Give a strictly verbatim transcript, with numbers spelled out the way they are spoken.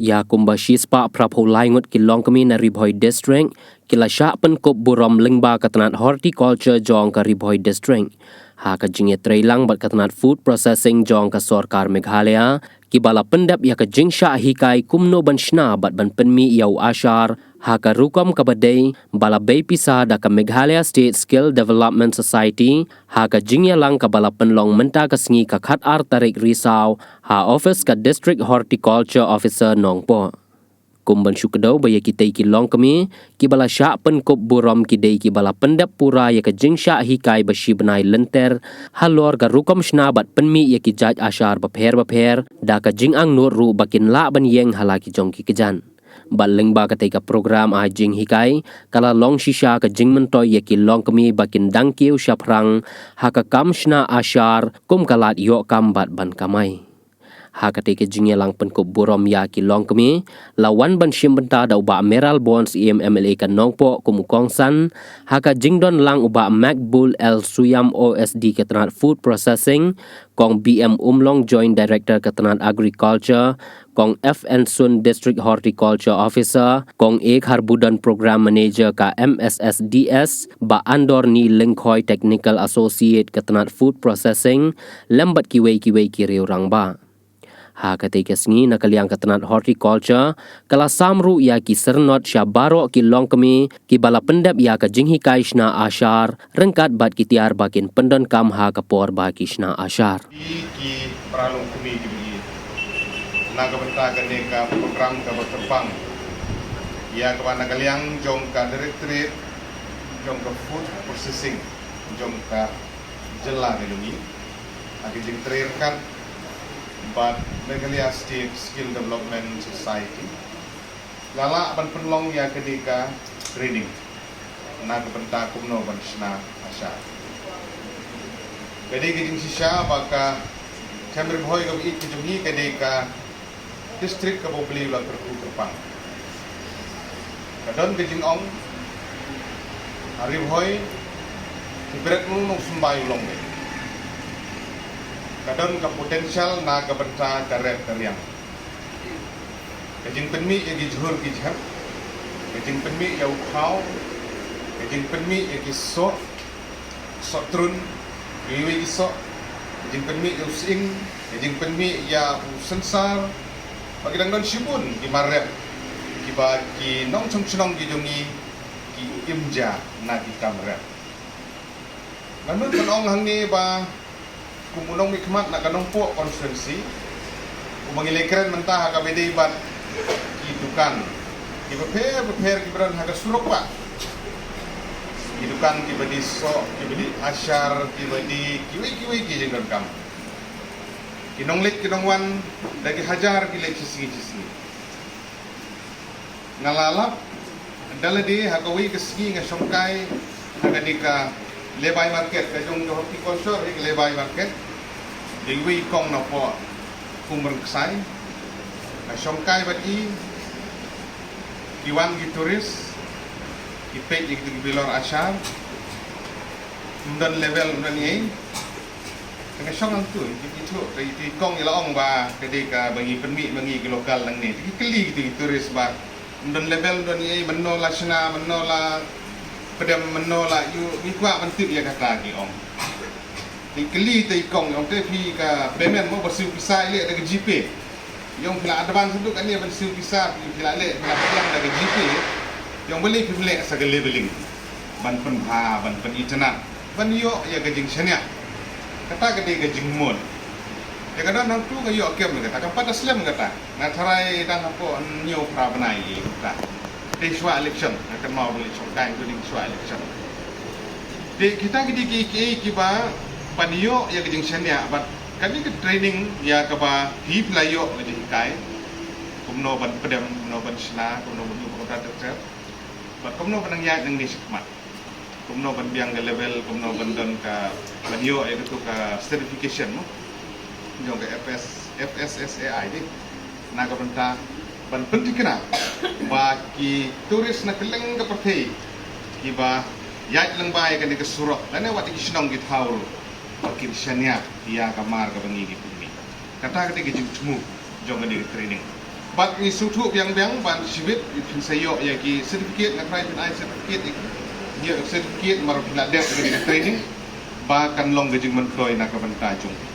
Ïa kumba shispah phraphew lai ngut ki longkmie na Ri Bhoi District ki la shah pynkup burom lyngba ka tnat horticulture jong ka Ri Bhoi District ha ka jingïatreilang bad ka tnat food processing jong ka sorkar Meghalaya, kiba la pyndep ïa ka jingshah hikai kumno ban shna bad ban pynmih ïa u ashar ha ka rukom kaba dei, ba la bei pisa da ka Meghalaya State Skill Development Society, ha ka jingïalang kaba la pynlong mynta ka sngi ka khatar tarik Risaw ha office ka District Horticulture Officer Nongpoh. Kum ban shu kdew ba ïa kitei ki longkmie kiba la shah pynkup burom ki dei kiba la pyndep pura ïa ka jingshah hikai ba shi bnai lynter halor ka rukom shna bad pynmih ïa ki jait ashar bapher bapher, da ka jingangnud ruh ba kin lah ban ïeng ha la ki jong ki kjat. Bad lyngba katei ka program ai jinghikai, ka la long shisha ka jingmyntoi ïa ki longkmie ba kin dang kiew shaphrang ha ka kam shna ashar, kum ka lad ïoh kam bad ban kamai. Ha katei ka jingïalang pynkup burom ïa ki longkmie, la wan ban shim bynta da u Bah Mayralborn Syiem M L A ka Nongpoh kum u kongsan, ha ka jingdon lang u Bah Makbul L Suyam O S D ka tnat food processing, Kong B M Umlong Joint Director ka tnat agriculture, Kong F N Sun District Horticulture Officer, Kong A Kharbudon Program Manager ka M S S D S, Bah Andorni Lyngkhoi Technical Associate ka tnat food processing, lem bad kiwei kiwei ki riew rangbah. Ha katei ka sngi na ka liang ka tnat horticulture, ka la sam ruh ïa ki syrnod sha baroh ki longkmie kiba la pyndep ïa ka jinghikai shna ashar, ryngkat bad ki tiar ba kin pyndonkam ha ka por ba ki shna ashar. Ki, ki para longkmie kiba ïeit. Na ka bynta kane ka program kaba kyrpang, ïa kaba na ka liang jong ka Directorate jong ka Food Processing jong ka jylla ka jong ngi, ha ka jingtrei ryngkat bad Meghalaya State Skill Development Society, la lah ban pynlong ïa kane ka training na ka bynta kumno ban shna ashar. Ka dei ka jingshisha ba ka Them Ri Bhoi kaba ïeit ka jong ngi ka dei ka district kaba U Blei u la kyrkhu kyrpang. Ka don ka jingong, ha Ri Bhoi, ki bret u nongsymbai u long beit. Ka don ka potential na ka bynta ka rep ka riang. Ka jingpynmih ïa ki jhur ki jhep, ka jingpynmih ïa u khaw, ka jingpynmih ïa ki soh, soh trun, kiwei ki soh, ka jingpynmih ïa u sying, ka jingpynmih ïa u synsar, bad ki dang don shibun ki mar rep kiba ki nongshong shnong ki jong ngi ki im ja na ki kam rep. Nga nud ban ong hangne ba kum u nongmihkhmat na ka Nongpoh constituency, kumba ngi leh kren mynta ha kaba ïadei bad ki dukan kiba pher bapher kiba don ha ka surok bah. Ki dukan kiba die soh, kiba die ashar, kiba die kiwei kiwei ki jingdonkam. Ki nongleit ki nongwan da ki hajar ki leit shisngi shisngi. Nga la lap da lade ha kawei ka sngi nga shongkai ha kane ka Lebai Market, ka jong ka horticulture, ka Lebai Market. Dei wei kong na poh Umrangksai. Nga shongkai bad i, ki wan ki tourist, ki peit ïa ki bilor ashar. Ym don level, ym don ei. Ka shong hangtu, ki, ki thuh, ki, ki kong i la ong ba ka dei kaba ngi pynmih ma ngi ki local nangne. Ki kylli ki tourist ba ym don level, ym don ei, mynno la shna, mynno la pdem, mynno la ïuh, ngi kwah ban tip ïa kata, ki ong. Ki kylli te i kong, ong te phi ka payment mo ba siew pisa i leh da ka GPay. Ïong phi la advance haduh katne ban siew pisa, phi la leh, phi la pdiang da ka GPay. Ïong balei phim leh sa ka leveling ban pynbha, ban pynitynnad, ban ïoh ïa ka jingshaniah. Kata ka dei ka jingmut. Te ka don hangtu nga ïoh kem kata, ka pat da slem kata. Nga tharai tang hapoh hynñiew phra bnai ïa kata. Te shuwa election, nga kynmaw ba leit shongkai hangtu dei shuwa election. Te kita ki dei kiei kiei kiba ban ïoh ïa ka jingshaniah bad kane ka training ïa kaba phi phi la ïoh ka jinghikai kumno ban pdem, kumno ban shna, kumno ban ïuh ba ka tractor, bad kumno ban nang ïaid nangne shakhmat, kumno ban biang ka level, kumno ban don ka, ban ïoh ïa katu ka certification mo jong ka FS, FSSAI dei. Na ka bynta ban pynthikna ba ki tourist na kylleng ka pyrthei kiba ïaid lyngba ïa kane ka surok lane wat ïa ki shnong ki thaw ruh ba kin shaniah ïa ka mar kaba ngi ngi pynmih. Kata ka dei ka jingthmu jong kane ka training. Bad ngi sngewthuh biang biang ban shibit phin sa ïoh ïa ki certificate, nga tharai phin ai certificate ïa ki. Ïa certificate mar phin la dep ïa ki training ba kan long ka jingmyntoi na ka bynta jong ki.